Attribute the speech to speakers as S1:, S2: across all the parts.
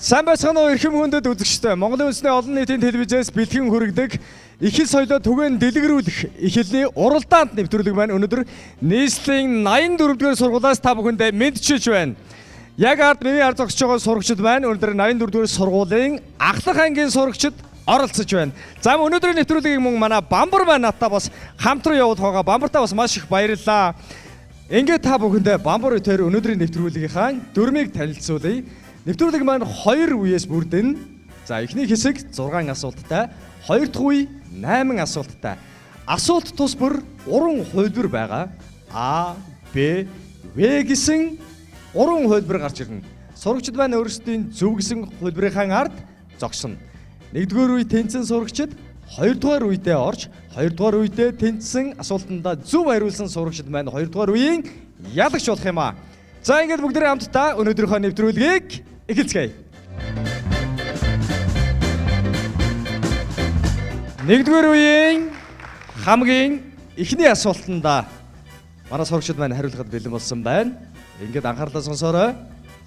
S1: Сайн байцгаана уу эрхэм хүндэт үзэгчдээ. Монголын үндэсний олон нийтийн телевизээс бэлтгэн хүргэдэг их хэл соёлоо түгээн дэлгэрүүлэх их хэлний уралдаанд нэвтрүүлэг маань өнөөдөр нийслэлийн 84-р сургуулиас та бүхэндээ мэдчилж байна. Яг ард миний ард зогсож байгаа сурагчид маань өнөөдөр 84-р сургуулийн ахлах ангийн сурагчид оролцож байна. За өнөөдрийн нэвтрүүлгийг мөн манай Бамбар маань надтай бас хамтран явуулах байгаа. Бамбартаа бас маш их баярлалаа. Ингээд та бүхэндээ Бамбар үтээр өнөөдрийн нэвтрүүлгийнхаа дөрмийг танилцуулъя. Нэвтрүүлэг маань хоёр үеэс бүрдэн. За эхний хэсэг 6 асуулттай, хоёр дахь үе 8 асуулттай. Асуулт тус бүр 3 хувилбар байгаа. А, Б, В гэсэн 3 хувилбар гарч ирнэ. Сурагчид маань өөрсдийн зөв гэсэн хувилбарынхаа ард зогсно. Нэгдүгээр үе тэнцэн сурагчид хоёрдугаар үедээ орж, хоёрдугаар үедээ тэнцсэн асуултандаа зөв хариулсан сурагчид маань хоёрдугаар үеийн ялагч болох юм аа. За ингээд бүгдээрээ хамтдаа өнөөдрийнхөө нэвтрүүлгийг эхэлцгээе. Нэгдүгээр үеийн хамгийн эхний асуултандаа манай сурагчид маань хариулахад бэлэн болсон байна. Ингээд анхаарлаа сонсоорой.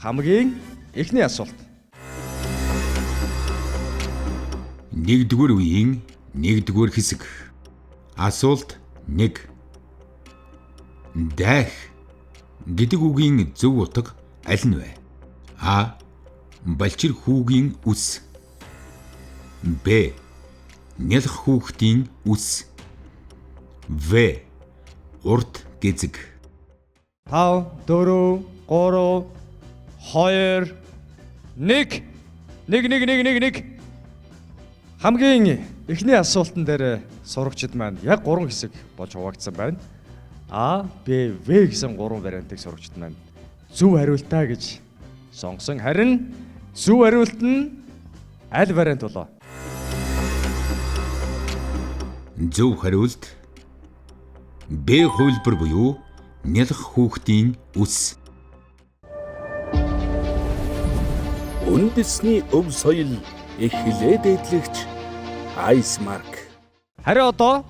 S1: Хамгийн эхний асуулт.
S2: Нэгдүгээр үеийн нэгдүгээр хэсэг. Асуулт 1. Дайх гэдэг үгийн зөв утга аль нь вэ? А. Балчир хүүгийн үс. Б. Нялх хүүхдийн үс. В. Урт гэзэг.
S1: 5 4 3 2 1 1 1 1 1 1. Хамгийн эхний асуултан дээр сурагчид маань яг 3 хэсэг болж хуваагдсан байна. А, Б, В гэсэн 3 вариантыг сурагчид маань зөв хариултаа гэж сонгосон. Харин зөв хариулт нь аль вариант болоо?
S2: Зөв хариулт Б хувилбар буюу нялх хүүхдийн үс.
S3: Үндэсний өв соёл их хилээ дээдлэгч Айсмарк.
S1: Харин одоо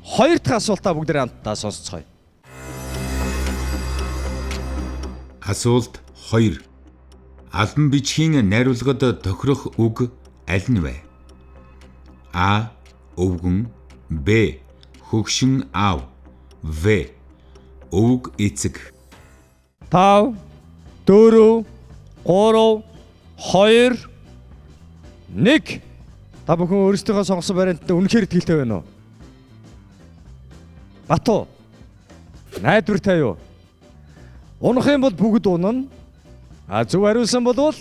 S1: хоёр дахь асуултаа бүгдээ хамтдаа сонсцгоё.
S2: Асуулт 2. Албан бичгийн найруулгад тохирох үг аль нь вэ? А. Өвгөн. Б. Хөгшин аав. В. Өвөг эцэг.
S1: 5 4 3 2 1. Та бүхэн өөрсдийнхөө сонгосон вариантанд үнэхээр итгэлтэй байна уу? Батуу. Найдвартай юу? Унах юм бол бүгд унана. А зөв хариулсан бол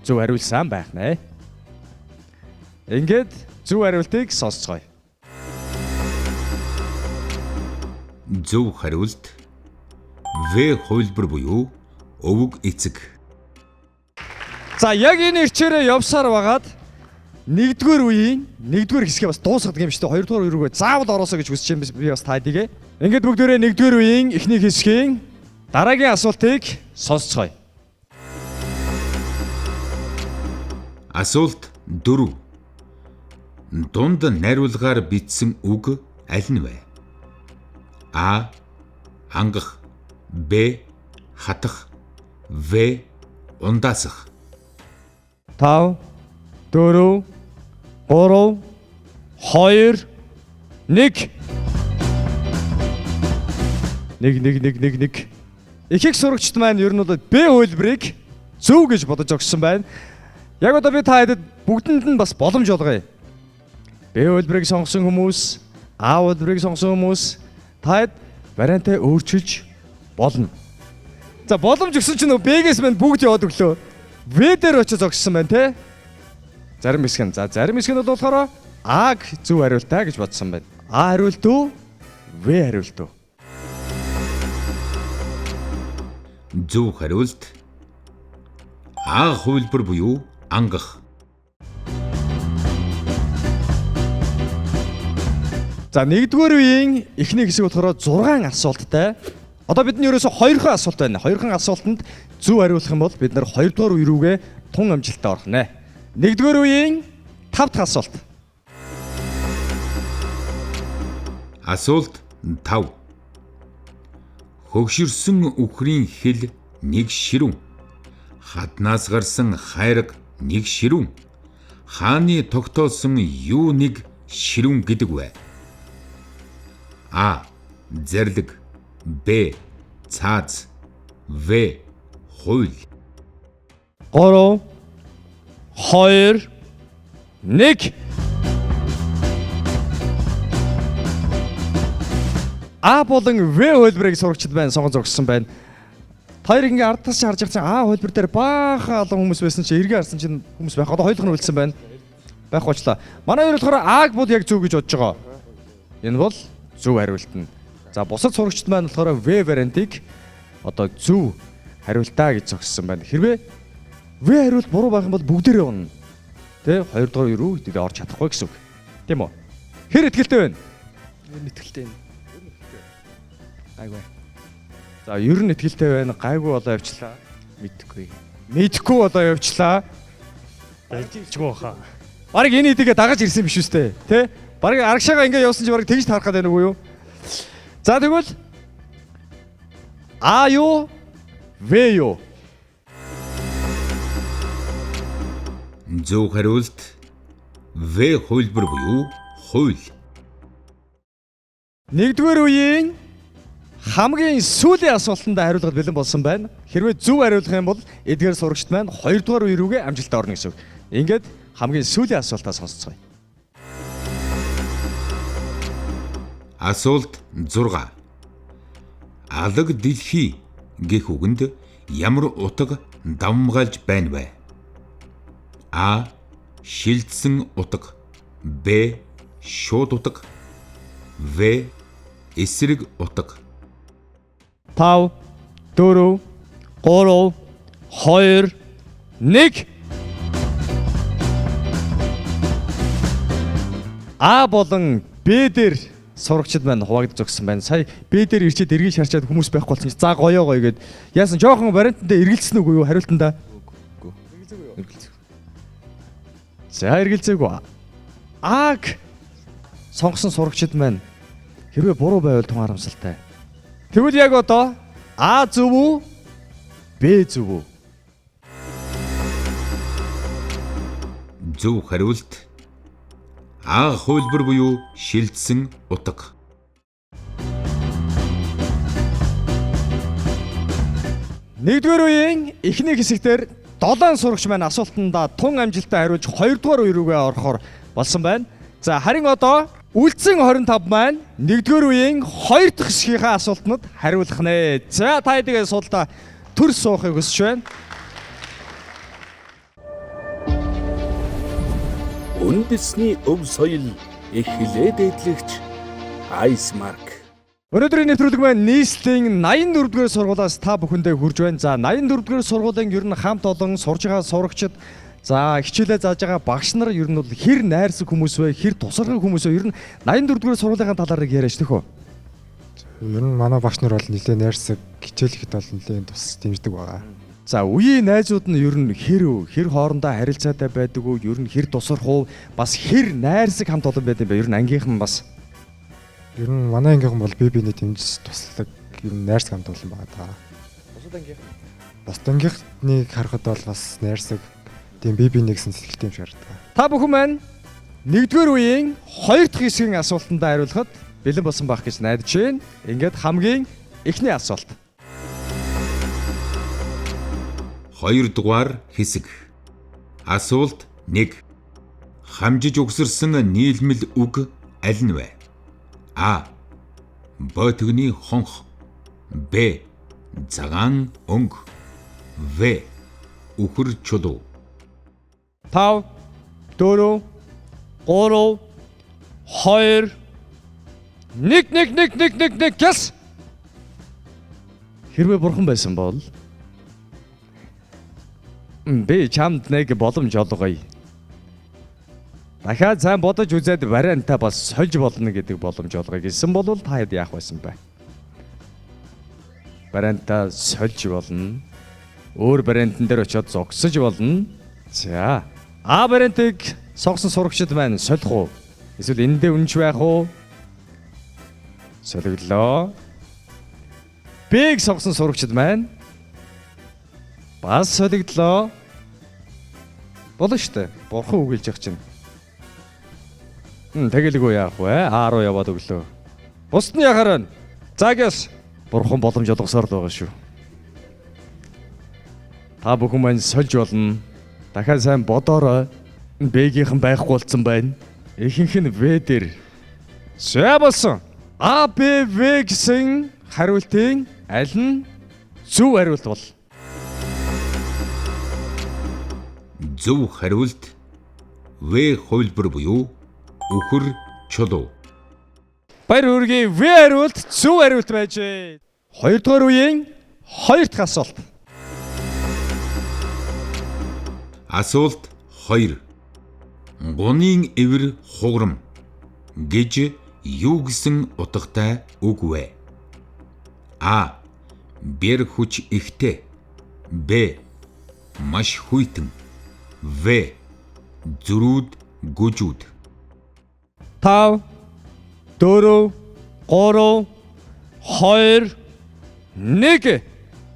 S1: зөв хариулсан байх нэ. Ингээд зөв хариултыг сонсцгоё.
S2: Зөв хариулт В хувилбар буюу өвөг эцэг.
S1: За яг энэ ирчээрээ явсаар байгаад нэгдүгээр үеийн нэгдүгээр хэсгээ бас дуусгадаг юм шүү дээ. Хоёрдугаар үе рүүгээ заавал ороосоо гэж хүсэж юм би бас таадигээ. Ингээд бүгдээрээ нэгдүгээр үеийн эхний хэсгийн дараагийн асуултыг сонсцгоё.
S2: Асуулт 4. Дунд найруулгаар бичсэн үг аль нь вэ? А. Ангах. Б. Хатах. В. Ундаасах.
S1: 5 4 3 2 1 1 1 1 1 1. Их их сурагчид маань ер нь бол Б хувилбарыг зөв гэж бодож огсон байна. Яг одоо би та хэдэд бүгдэнд нь бас боломж олгоё. Б хувилбарыг сонгосон хүмүүс, А хувилбарыг сонгосон хүмүүс та хэд вариантаа өөрчилж болно. За боломж өгсөн чинь Б-гээс мань бүгд яваад өглөө. В дээр очиж зогссон байна те. Зарим хэсэг нь. За зарим хэсэг нь бол болохоор А-г зөв хариултаа гэж бодсон байна. А хариулт уу? В хариулт уу?
S2: Зөв хариулт А хувилбар буюу ангах.
S1: За нэгдүгээр үеийн эхний хэсэг болохоор 6 асуулттай. Одоо бидний ерөөсө 2хан асуулт байна. 2хан асуултанд зөв хариулах юм бол бид нар 2 дугаар үе рүүгээ тун амжилттай орох нэ. Нэгдүгээр үеийн 5 дахь асуулт.
S2: Асуулт 5. Хөгшөрсөн үхрийн хэл нэг ширүүн. Хаднаас гарсан хайрга нэг ширүүн. Хааны тогтоосон юу нэг ширүүн гэдэг вэ? А. Зэрлэг. Б. Цааз. В. Хууль.
S1: 3 2 1. А болон В хувилбарыг сурагчид байна, сонгон зогссон байна. Та хоёр ингээ ардтаас чи харж байгаа чинь А хувилбар дээр баахан олон хүмүүс байсан чи эргээ харсан чинь хүмүүс байх. Одоо хоёулах нь үлдсэн байна. Байх болчлаа. Манай хоёр болохоор А-г бол яг зөв гэж бодож байгаа. Энэ бол зөв хариулт нь. За бусад сурагчид маань болохоор В вариантыг одоо зөв хариултаа гэж зогссон байна. Хэрвээ В хариулт буруу байх юм бол бүгдээрээ унна. Тэ хоёр дахь үе рүү хэдийдээ орж чадахгүй гэсэн үг. Тийм үү? Хэр итгэлтэй байна?
S4: Ер нь итгэлтэй байна. Гайгүй.
S1: За ер нь итгэлтэй байна. Гайгүй болоо явчлаа.
S4: Мэдхгүй.
S1: Мэдхгүй болоо явчлаа.
S5: Дайжгүй баха.
S1: Бараг энэ хэдийгээ дагаж ирсэн биш үстэй. Тэ? Бараг арагшаага ингээ явсан чи бараг тэгж таарах гэдэг нүгүү юу? За тэгвэл А юу? В юу?
S2: Зөв хариулт В хувилбар буюу хууль.
S1: Нэгдүгээр үеийн хамгийн сүүлийн асуултанд хариулахад бэлэн болсон байна. Хэрвээ зөв хариулах юм бол эдгээр сурагчид маань хоёрдугаар үе рүүгээ амжилттай орно гэсэн үг. Ингээд хамгийн сүүлийн асуултаа сонсцгоё.
S2: Асуулт 6. Алаг дэлхий гэх үгэнд ямар утга давамгайлж байна вэ? А. Шилжсэн утга. Б. Шууд утга. В. Эсрэг утга.
S1: 5 4 3 2 1. А болон Б дээр сурагчид маань хуваагдаж өгсөн байна. Сая Б дээр ирчээд эргэн шарчаад хүмүүс байхгүй болсон чи за гоё гоё гэд яасан жоохон вариантандаа эргэлцсэн үгүй юу хариултандаа?
S4: Эргэлзээ.
S1: За эргэлзээгүй. Аг сонгосон сурагчид маань хэрвээ буруу байвал тун харамсалтай. Тэгвэл яг одоо А зөв үү? Б зөв үү?
S2: Зөв хариулт А хувилбар буюу шилжсэн утга.
S1: Нэгдүгээр үеийн эхний хэсэгтэр 7 сурагч маань асуултандаа тун амжилттай хариулж хоёрдугаар үе рүүгээ орохоор болсон байна. За харин одоо үлдсэн 25 маань нэгдүгээр үеийн хоёр дахь хэсгийнхээ асуултанд хариулах нэ. За та хэдийгээ суулдаа төр суухыг хүсэж байна.
S3: Үндэсний өв соёл эхлээ дээдлэгч Icemark.
S1: Өнөөдрийн нэвтрүүлэг маань нийслэлийн 84-р сургуулиас та бүхэндээ хүрж байна. За 84-р сургуулийн ер нь хамт олон сурж байгаа сурагчид за хичээлээ зааж байгаа багш нар ер нь бол хэр найрсаг хүмүүс вэ? Хэр тусархаг хүмүүс вэ? Ер нь 84-р сургуулийнхаа талаар нэг яриач төхөө.
S6: Ер нь манай багш нар бол нэлээд найрсаг, хичээлэхэд бол нэлээд тус дэмждэг байгаа.
S1: За үеийн найзууд нь ер нь хэр өв? Хэр хоорондоо харилцаатай байдаг уу? Ер нь хэр тусарх уу? Бас хэр найрсаг хамт олон байд юм бэ? Ер нь ангийнхан бас.
S6: Ер нь манай ангийнхан бол бие биенээ дэмжиж тусалдаг ер нь найрсаг хамт олон байгаа даа.
S1: Бусад ангийнхан.
S6: Бусад ангийнхныг харахад бол бас найрсаг тийм бие биенээ гэсэн сэтгэлтэй юм шиг харагддаг.
S1: Та бүхэн маань нэгдүгээр үеийн хоёр дахь хэсгийн асуултанд хариулахад бэлэн болсон байх гэж найдаж байна. Ингээд хамгийн эхний асуулт.
S2: Хоёрдугаар хэсэг. Асуулт 1. Хамжиж угсарсан нийлмэл үг аль нь вэ? А. Бойтгны хонх. Б. Цагаан өнгө. В. Үхэр чулуу.
S1: 5 4 3 2 1 1 1 1 1 1 гэс. Хэрвээ бурхан байсан бол би чамд нэг боломж олгоё. Дахиад сайн бодож үзээд вариантаа бас сольж болно гэдэг боломж олгоё гэсэн бол та хэд яах байсан бэ? Вариантаа сольж болно. Өөр вариантн дээр очиод зогсож болно. За. А вариантыг сонгосон сурагчид маань солих уу? Эсвэл эндээ үнж байх уу? Солигдлоо. Б-г сонгосон сурагчид маань Бас солигдлоо. Болно штэ. Бурхан үгэлж явах чинь. Тэгэлгүй яах вэ? А руу яваад өглөө. Бусд нь яхаар байна? Загас бурхан боломж олгосоор л байгаа шүү. Та бүхэн маань сольж болно. Дахиад сайн бодоорой. Б-гийнхэн байхгүй болсон байна. Ихэнх нь В дээр. За болсон. А Б В гэсэн хариултын аль нь зөв хариулт бол?
S2: Зөв хариулт В хувилбар буюу үхэр чулуу.
S1: Баяр хүргэе. В хариулт зөв хариулт байжээ. Хоёрдугаар үеийн хоёр дахь асуулт.
S2: Асуулт 2. Гунийн эвэр хугарам гэж юу гэсэн утгатай үг вэ? А. Бэр хүч ихтэй. Б. Маш хүйтэн. В. Зөрүүд гүжүүд.
S1: 5 4 3 2 1.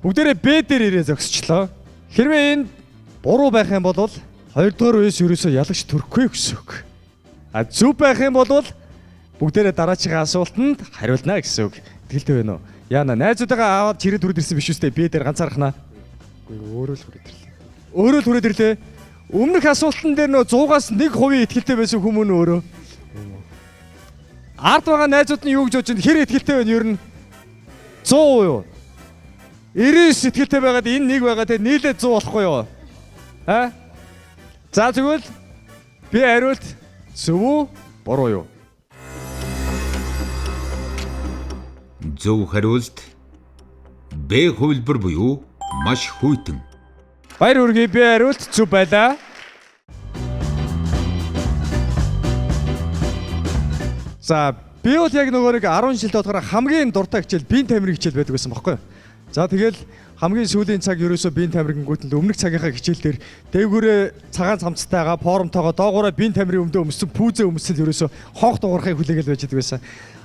S1: Бүгдээрээ Б дээр ирээ зогсчлоо. Хэрвээ энэ буруу байх юм бол хоёрдугаар үеэс ерөөсөө ялагч төрөхгүй гэсэн үг. А зөв байх юм бол бүгдээрээ дараачихын асуултанд хариулна гэсэн үг. Итгэлтэй байна уу? Яна найзуудаагаа аваад чирээд хүрээд ирсэн биш үстэй. Б дээр ганцаархнаа.
S6: Үгүй өөрөө л хүрээд ирлээ.
S1: Өөрөө л хүрээд ирлээ. Өмнөх асуултан дээр нөө 100-аас 1% итгэлтэй байсан хүмүүн өөрөө. Ард байгаа найзууд нь юу гэж бодож байна? Хэр итгэлтэй байна ер нь? 100% юу? 99 итгэлтэй байгаад энэ нэг байгаа те нийлээд 100 болохгүй юу? Аа? За тэгвэл би хариулт зөв үү буруу юу?
S2: Зөв хариулт Б хувилбар буюу маш хүйтэн.
S1: Баяр хүргэе, би хариулт зөв байлаа. За би бол яг нөгөө нэг 10 жилд болохоор хамгийн дуртай хичээл биеийн тамирын хичээл байдаг байсан байхгүй юу? За тэгэл хамгийн сүүлийн цаг ерөөсөө биеийн тамирынгууд нь өмнөх цагийнхаа хичээл дээр дээгүүрээ цагаан цамцтайгаа формтойгоо доогоороо биеийн тамирын өмдөө өмссөн пүүзээ өмссөн ерөөсөө хонх дуурахыг хүлээгээл байж байдаг байсан.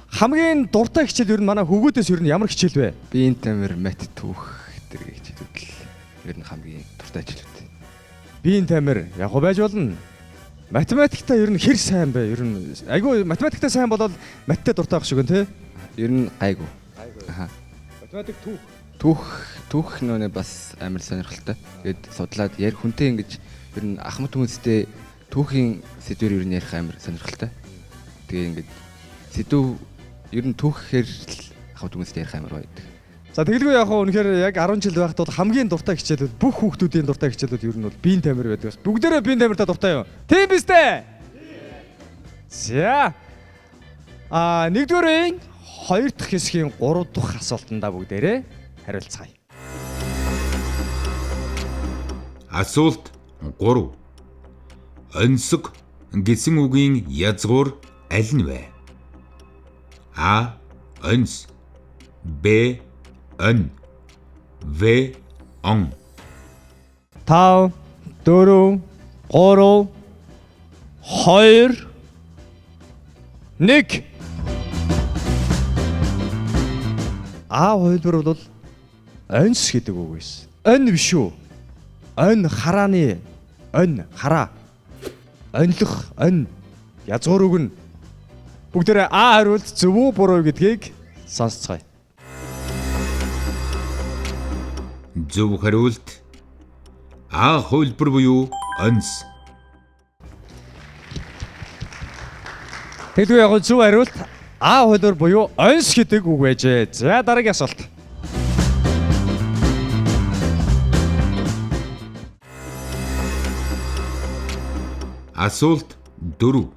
S1: Хамгийн дуртай хичээл ер нь манай хөвгүүдээс ер нь ямар хичээл вэ?
S4: Биеийн тамир, мат түүх гэдэг хичээлүүд л ер нь хамгийн дуртай хичээлүүд.
S1: Биеийн тамир яг хөө байж болно. Математиктаа ер нь хэр сайн бэ? Ер нь айгүй математиктаа сайн болоод маттай дуртай байх шиг байна те.
S4: Ер нь гайгүй. Аха.
S1: Математик түүх.
S4: Түүх нөө бас амар сонирхолтой. Тэгээд судлаад яар хүнтэй ингэж ер нь ахмад хүмүүстэй түүхийн сэдвэр ер нь ярих амар сонирхолтой. Тэгээ ингэж сэдв ер нь түүхээр л ахмад хүмүүстэй ярих амар гоё байдаг.
S1: За тэгэлгүй яг хөө үнэхээр яг 10 жил байхад бол хамгийн дуртай хичээлүүд бүх хүүхдүүдийн дуртай хичээлүүд ер нь бол биеийн тамир байдаг бас. Бүгдээрээ биеийн тамиртаа дуртай юу? Тийм биз дээ? За. А нэгдүгээрийн хоёр дахь хэсгийн гурав дахь асуултандаа бүгдээрээ хариулцгаая.
S2: Асуулт 3. Оньсог гэсэн үгийн язгуур аль нь вэ? А. Оньс. Б. Он. В. Он.
S1: 5 4 3 2 1. А хувилбар бол оньс гэдэг үг байсан. Он биш үү? Он харааны он хараа. Онилох он язгуур үг нь. Бүгдээрээ А хариулт зөв үү буруу юу гэдгийг сонсцгоё.
S2: Зөв хариулт А хувилбар буюу оньс.
S1: Тэгэлгүй яг зөв хариулт А хувилбар буюу оньс гэдэг үг байжээ. За дараагийн асуулт.
S2: Асуулт 4.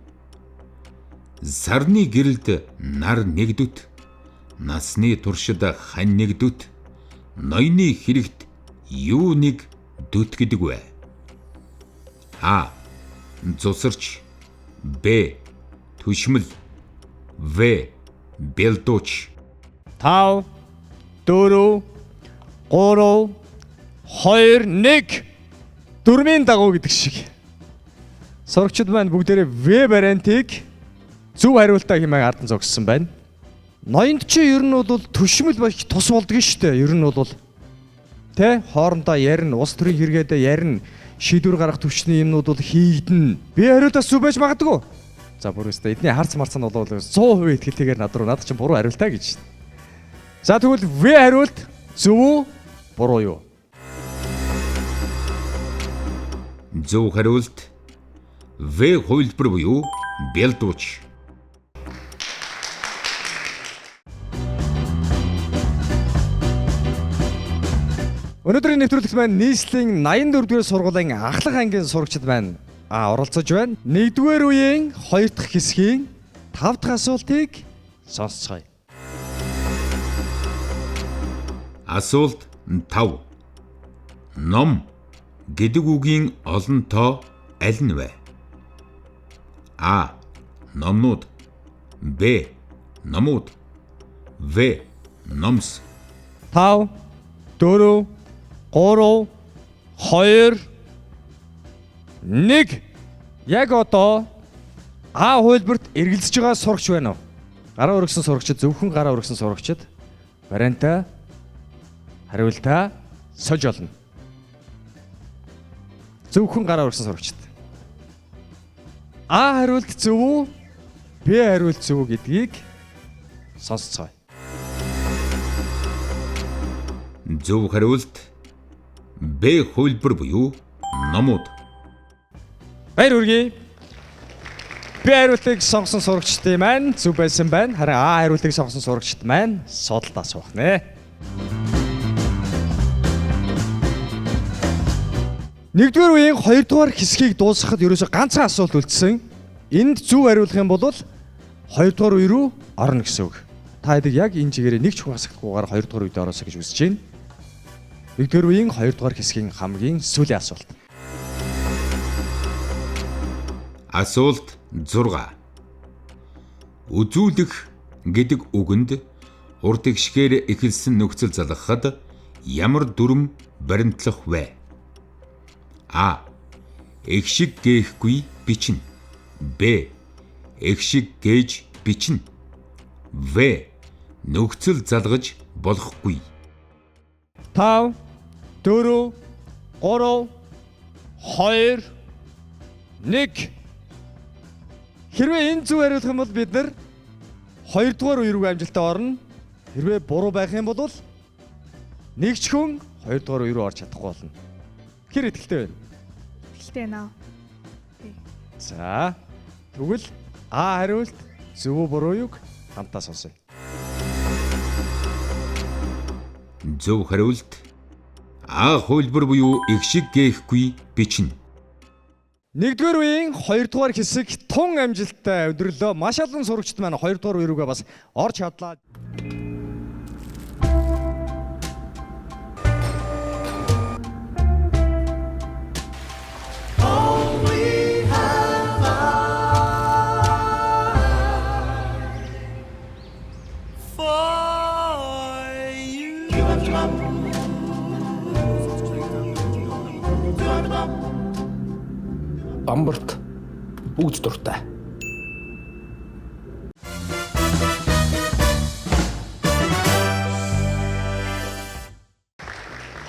S2: Сарны гэрэлд нар нэгдүт, насны туршид хань нэгдүт, ноёны хэрэгт юу нэг дүт гэдэг вэ? А. Зусарч. Б. Түшмэл. В. Бэлдууч.
S1: 5 4 3 2 1. Дөрмийн дагуу гэдэг шиг. Сурагчид маань бүгдээрээ В вариантыг зөв хариултаа хэмээн ардан зогссон байна. Ноёнд чи ер нь бол төшмөл болж тус болдго шүү дээ. Ер нь бол Тэ хоорондоо ярина, улс төрийн хэрэгэдээ ярина, шийдвэр гаргах төвчний юмнууд бол хийгдэнэ. Би хариултаас зүв байж магадгүй. За бүр өстэй эдний харц марц нь бол 100% итгэлтэйгээр над руу над чинь буруу хариултаа гэж. За тэгвэл В хариулт зөв үү? Буруу юу?
S2: Зөв хариулт В хувилбар буюу бялдууч.
S1: Өнөөдрийн нэвтрүүлэгт маань нийслэлийн 84-р сургуулийн ахлах ангийн сурагчид маань оролцож байна. 1-р үеийн 2 дахь хэсгийн 5 дахь асуултыг сонсцгоё.
S2: Асуулт 5. Ном гэдэг үгийн олон тоо аль нь вэ? А. Номнууд. Б. Номууд. В. Номс.
S1: 5 4 3 2 1. Яг одоо А хувилбарт эргэлзэж байгаа сурагч байна уу? Гараа өргөсөн сурагчид, зөвхөн гараа өргөсөн сурагчид вариантаа хариултаа сольж олно. Зөвхөн гараа өргөсөн сурагчид. А хариулт зөв үү? Б хариулт зөв үү гэдгийг сонсцгоё.
S2: Зөв хариулт Б хувилбар буюу номууд.
S1: Баяр хүргэе. Б хариултыг сонгосон сурагчдын маань зөв байсан байна. Харин А хариултыг сонгосон сурагчид маань суудалдаа суух нэ. Нэгдүгээр үеийн хоёрдугаар хэсгийг дуусгахад ерөөсөө ганцхан асуулт үлдсэн. Энд зөв хариулах юм бол хоёрдугаар үе рүү орно гэсэн үг. Та хэдэг яг энэ чигээрээ нэг ч хүн хасагдахгүйгээр хоёрдугаар үед ороосоо гэж үзэж байна. Нэгдүгээр үеийн хоёрдугаар хэсгийн хамгийн сүүлийн асуулт.
S2: Асуулт 6. Үзүүлэх гэдэг үгэнд урд эгшгээр эхэлсэн нөхцөл залгахад ямар дүрм баримтлах вэ? А. Эгшиг гээхгүй бичнэ. Б. Эгшиг гээж бичнэ. В. Нөхцөл залгаж болохгүй.
S1: 5 4 3 2 1. Хэрвээ энэ зөв хариулах юм бол бид нар 2 дугаар үе рүү амжилттай орно. Хэрвээ буруу байх юм бол нэг ч хүн 2 дугаар үе рүү орж чадахгүй болно. Хэр итгэлтэй байна?
S7: Итгэлтэй байна.
S1: За тэгвэл А хариулт зөв үү буруу юг хамтдаа сонсъё.
S2: Зөв хариулт А хувилбар буюу эгшиг гээхгүй бичнэ.
S1: Нэгдүгээр үеийн хоёрдугаар хэсэг тун амжилттай өндөрлөө. Маш олон сурагчид маань хоёрдугаар үе рүүгээ бас орж чадлаа.
S3: Бамбарт бүгд дуртай.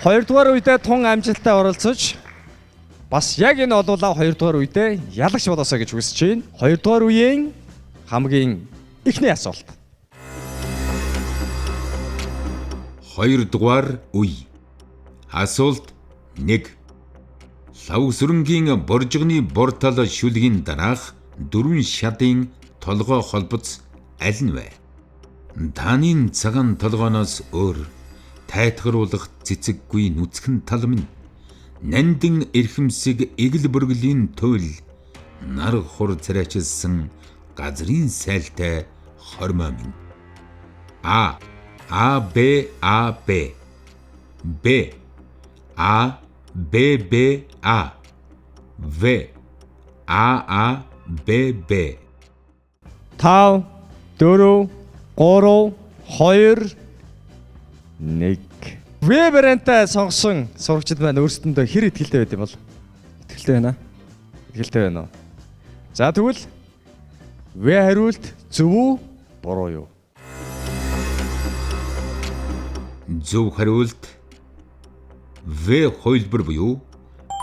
S1: Хоёрдугаар үедээ тун амжилттай оролцож бас яг энэ олуулаа хоёрдугаар үедээ ялагч болоосоо гэж хүсэж байна. Хоёрдугаар үеийн хамгийн эхний асуулт.
S2: Хоёрдугаар үе. Асуулт 1. Лавсүрэнгийн боржигны бор тал шүлгийн дараах дөрвөн шатын толгой холбоц аль нь вэ? Тааны цагаан толгооноос өөр тайтгаруулах цэцэггүй нүцгэн тал минь нандин эрхэмсэг эгэл бүргэлийн туйл нар хур царайчилсан газрын сайлтай хормой минь. А. А Б А Б. Б. А Б Б А. В. А А Б Б.
S1: 5 4 3 2 1. В вариантаа сонгосон сурагчид маань өөрсдөндөө хэр итгэлтэй байд юм бол?
S4: Итгэлтэй байна.
S1: Итгэлтэй байна уу? За тэгвэл В хариулт зөв үү буруу юу?
S2: Зөв хариулт В хувилбар буюу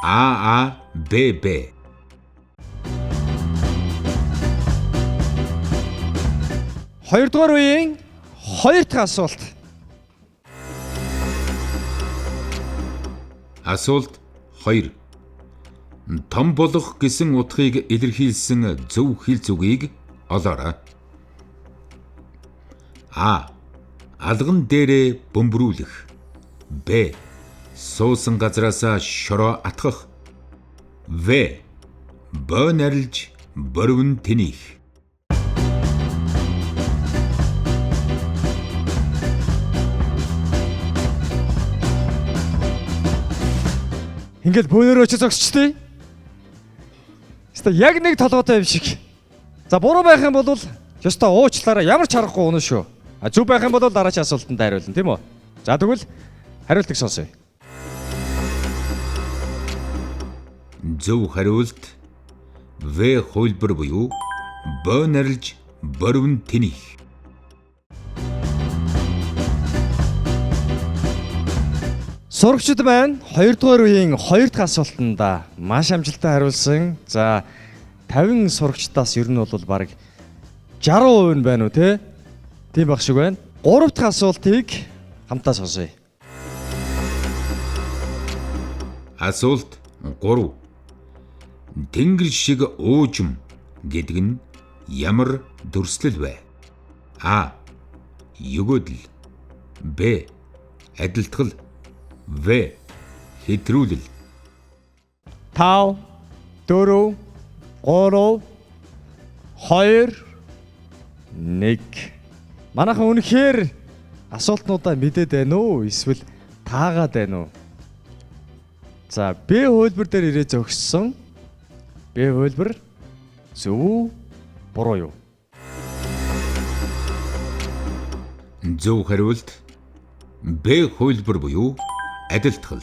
S2: А А Б Б.
S1: Хоёрдугаар үеийн хоёр дахь асуулт.
S2: Асуулт 2. Том болох гэсэн утгыг илэрхийлсэн зөв хэлц үгийг олоорой. А. Алган дээрээ бөмбөрүүлэх. Б. Суусан газраасаа шороо атгах. В. Боо нарилж борвин тэнийх.
S1: Ингээд бөөнөрөө очиж зогсчтой. Хэвээ яг нэг толгойтой юм шиг. За буруу байх юм бол ёстой уучлаарай, ямар ч харахгүй унаа шүү. А зөв байх юм бол дараагийн асуултанд хариулна, тийм үү? За тэгвэл хариултыг сонсъё.
S2: Зөв хариулт В хувилбар буюу боо нарилж борвин тэнийх.
S1: Сурагчид маань 2 дугаар үеийн 2 дахь асуултанд маш амжилттай хариулсан. За 50 сурагчдаас ер нь бол бараг 60% нь байна уу те? Тийм байх шиг байна. 3 дахь асуултыг хамтаа сонсъё.
S2: Асуулт 3. Тэнгэр шиг уужим гэдэг нь ямар дүрслэл вэ? А. Өгөөдөл. Б. Адилтгал. В. Хэтрүүлэл.
S1: 5 4 3 2 1. Манайхан үнэхээр асуултнуудаа мэдээд байна уу? Эсвэл таагаад байна уу? За Б хувилбар дээр ирээ зогссон. Б хувилбар зөв үү? Буруу юу?
S2: Зөв хариулт Б хувилбар буюу адилтгал.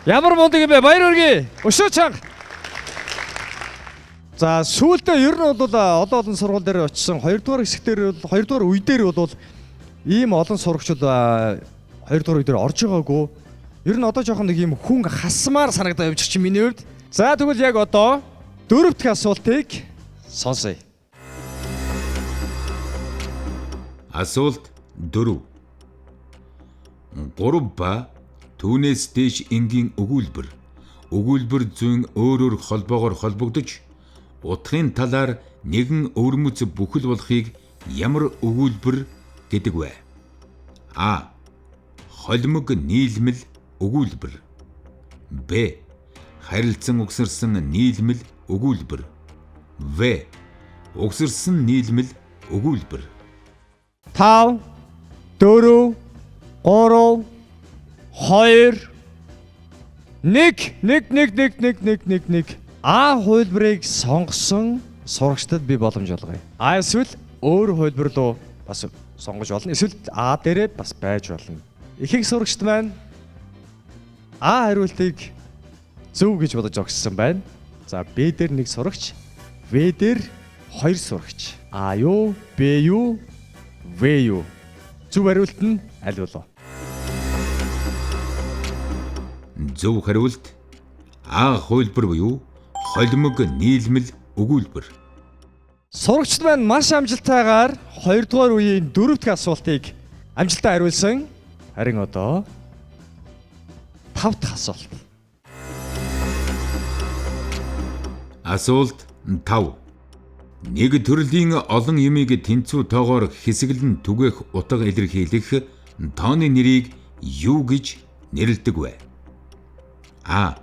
S1: Ямар мундаг юм бэ? Баяр хүргэе. Өшөө чанга. За сүүлдээ ер нь бол олон олон сургууль дээр очисон. Хоёрдугаар хэсэг дээр бол хоёрдугаар үе дээр бол ийм олон сурагчид хоёрдугаар үе дээр орж байгаагүй. Ер нь одоо жоохон нэг ийм хүн хасмаар санагдаа явж чинь миний хувьд. За тэгвэл яг одоо дөрөв дэх асуултыг сонсъё.
S2: Асуулт 4. 3 ба түүнээс дээш энгийн өгүүлбэр. Өгүүлбэр зүйн өөрөөр холбоогоор холбогдож утгын талаар нэгэн өвөрмөц бүхэл болохыг ямар өгүүлбэр гэдэг вэ? А. Холимог нийлмэл өгүүлбэр. Б. Харилцан угсарсан нийлмэл өгүүлбэр. В. Угсарсан нийлмэл өгүүлбэр.
S1: 5 4 3 2 1 1 1 1 1 1 1 1. А хувилбарыг сонгосон сурагчдад би боломж олгоё. А эсвэл өөр хувилбар руу бас сонгож болно. Эсвэл А дээрээ бас байж болно. Ихэнх сурагчд маань А хариултыг зөв гэж бодож зогссон байна. За Б дээр нэг сурагч, В дээр хоёр сурагч. А юу, Б юу, В юу? Зөв хариулт нь аль болов?
S2: Зөв хариулт А хувилбар буюу холимог нийлмэл өгүүлбэр.
S1: Сурагчид маань маш амжилттайгаар 2 дугаар үеийн 4 дахь асуултыг амжилттай хариулсан. Харин одоо 5 дахь асуулт.
S2: Асуулт 5. Нэг төрлийн олон юмыг тэнцүү тоогоор хэсэглэн түгээх утга илэрхийлэх тооны нэрийг юу гэж нэрлэдэг вэ? А.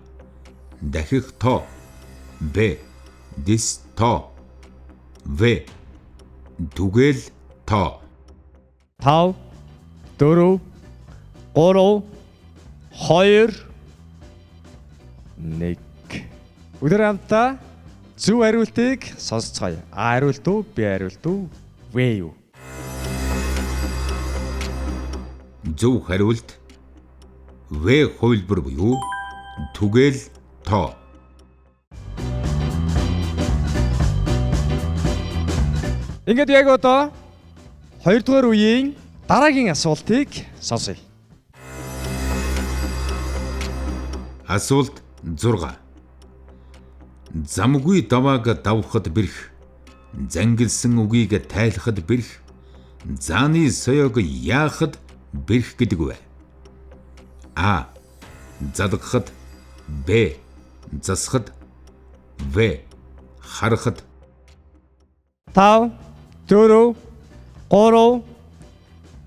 S2: Дахих тоо. Б. Дис тоо. В. Түгээл тоо.
S1: 5 4 3 2 1. Бүгдээ хамтдаа зөв хариултыг сонсцгоё. А хариулт уу, Б хариулт уу, В юу?
S2: Зөв хариулт В хувилбар буюу түгээл тоо.
S1: Ингээд яг одоо 2 дугаар үеийн дараагийн асуултыг сонсъё.
S2: Асуулт 6. Замгүй давааг давхад бэрх, зангилсан үгийг тайлахад бэрх, зааны соёог яахад бэрх гэдэг вэ? А. Залгахад, Б. Засахад, В. Харахад.
S1: 5 4 3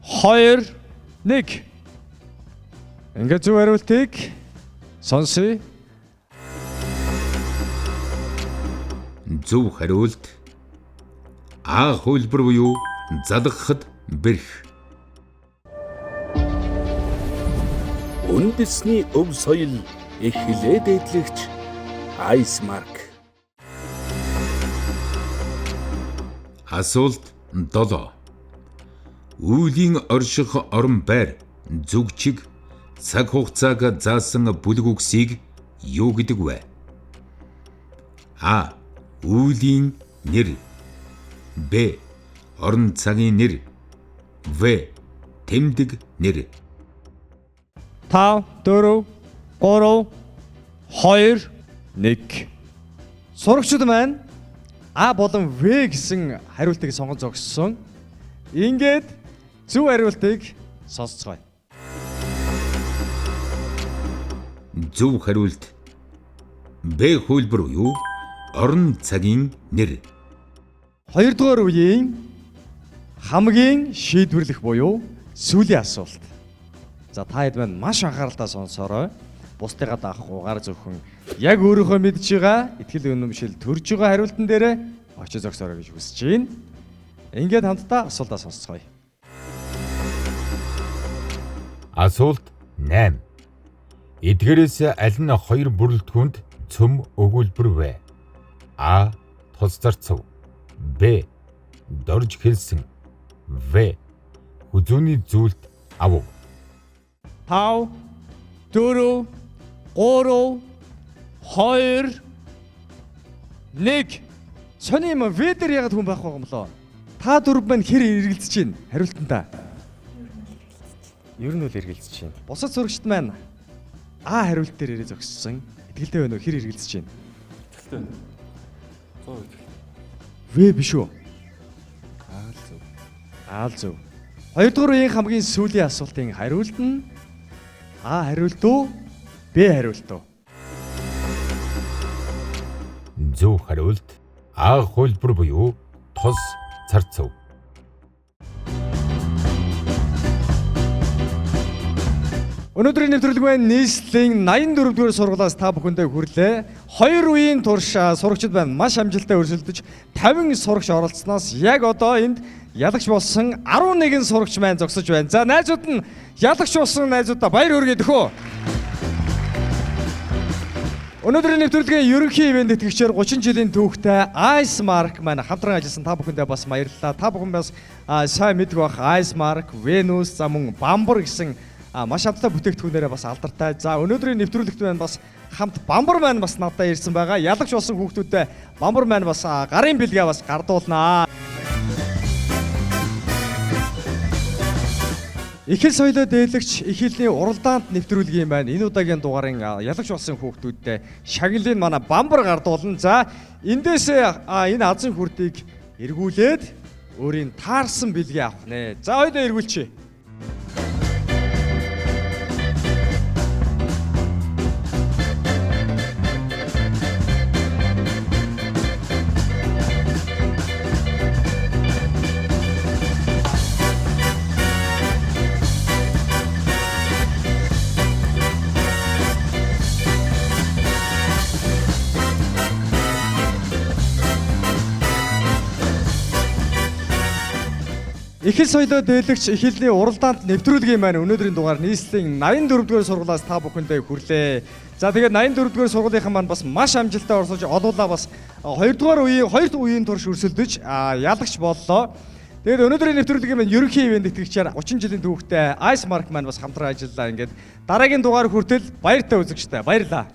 S1: 2 1. Ингээд зөв хариултыг сонсъё.
S2: Зөв хариулт А хувилбар буюу залгахад бэрх.
S3: Үндэсний өв соёл их хилээ дээдлэгч Ice Mark.
S2: Асуулт 7. Үйлийн орших орон байр, зүг чиг, цаг хугацааг заасан бүлэг үгсийг юу гэдэг вэ? А. Үйлийн нэр. Б. Орон цагийн нэр. В. Тэмдэг нэр.
S1: 5 4 3 2 1. Сурагчид маань А болон В гэсэн хариултыг сонгон зогссон. Ингээд зөв хариултыг сонсцгоё.
S2: Зөв хариулт Б хувилбар буюу орон цагийн нэр.
S1: Хоёрдугаар үеийн хамгийн шийдвэрлэх буюу сүүлийн асуулт. За та хэд маань маш анхааралтай сонсоорой. Бусдыгаа даахгүйгээр зөвхөн яг өөрийнхөө мэдж байгаа итгэл үнэмшил төрж байгаа хариултан дээрээ очиж зогсоорой гэж хүсэж байна. Ингээд хамтдаа асуултаа сонсцгоё.
S2: Асуулт 8. Эдгээрээс аль нь хоёр бүрэлдэхүүнд цөм өгүүлбэр вэ? А. Тус зарцав. Б. Дорж хэлсэн. В. Хүзүүний зүйлт авав.
S1: 5 4 3 2 1. Сони юм В дээр ягаад хүн байхгүй юм болоо? Та дөрөв маань хэр эргэлзэж байна? Хариултантаа. Ер нь үл эргэлзэж байна. Бусад сурагчид маань А хариулт дээр ирээ зогссон. Итгэлтэй байна уу? Хэр эргэлзэж байна?
S7: Итгэлтэй байна. 100% итгэлтэй.
S1: В биш үү?
S4: Аа л зөв.
S1: А л зөв. Хоёрдугаар үеийн хамгийн сүүлийн асуултын хариулт нь А хариулт уу? Б хариулт уу?
S2: Зөв хариулт А хувилбар буюу тус царцав.
S1: Өнөөдрийн нэвтрүүлэг маань нийслэлийн 84 дугаар сургуулиас та бүхэндээ хүрлээ. Хоёр үеийн турш сурагчид байна. Маш амжилттай өрсөлдөж 50 сурагч оролцсноос яг одоо энд ялагч болсон 11 сурагч маань зогсож байна. За найзууд нь ялагч болсон найзуудаа баяр хүргэе дөхөө. Өнөөдрийн нэвтрүүлгийн ерөнхий ивээн тэтгэгчээр 30 жилийн түүхтэй Ice Mark маань хамтран ажилласан та бүхэндээ бас баярлалаа. Та бүхэн бас сайн мэддэг бах Ice Mark, Venus, за мөн Bambur гэсэн маш амттай бүтээгдэхүүнээрээ бас алдартай. За өнөөдрийн нэвтрүүлэгт маань бас хамт Bambur маань бас надад ирсэн байгаа. Ялагч болсон хүүхдүүдэд Bambur маань бас гарын бэлгээ бас гардуулнаа. Ихэл соёлоо дээлэгч их хэлний уралдаанд нэвтрүүлгийн маань энэ удаагийн дугаарын ялагч болсон хүүхдүүдтэй шагналыг манай Бамбар гардуулна. За эндээс энэ азан хүрдийг эргүүлээд өөрийн таарсан бэлгээ авах нэ. За хоёулаа эргүүлчихье. Ихэл соёлоо дээлэгч их хэлний уралдаанд нэвтрүүлгийн маань өнөөдрийн дугаар нийслэлийн 84 дугаар сургуулиас та бүхэндээ хүрлээ. За тэгээд 84 дугаар сургуулийнхан маань бас маш амжилттай оролцож олуулаа бас 2 дугаар үеийн 2 үеийн турш өрсөлдөж ялагч боллоо. Тэгээд өнөөдрийн нэвтрүүлгийн маань ерөнхий ивээн тэтгэгчээр 30 жилийн түүхтэй Ice Mark маань бас хамтран ажиллалаа. Ингээд дараагийн дугаар хүртэл баяртай үзэгчтэй баярлалаа.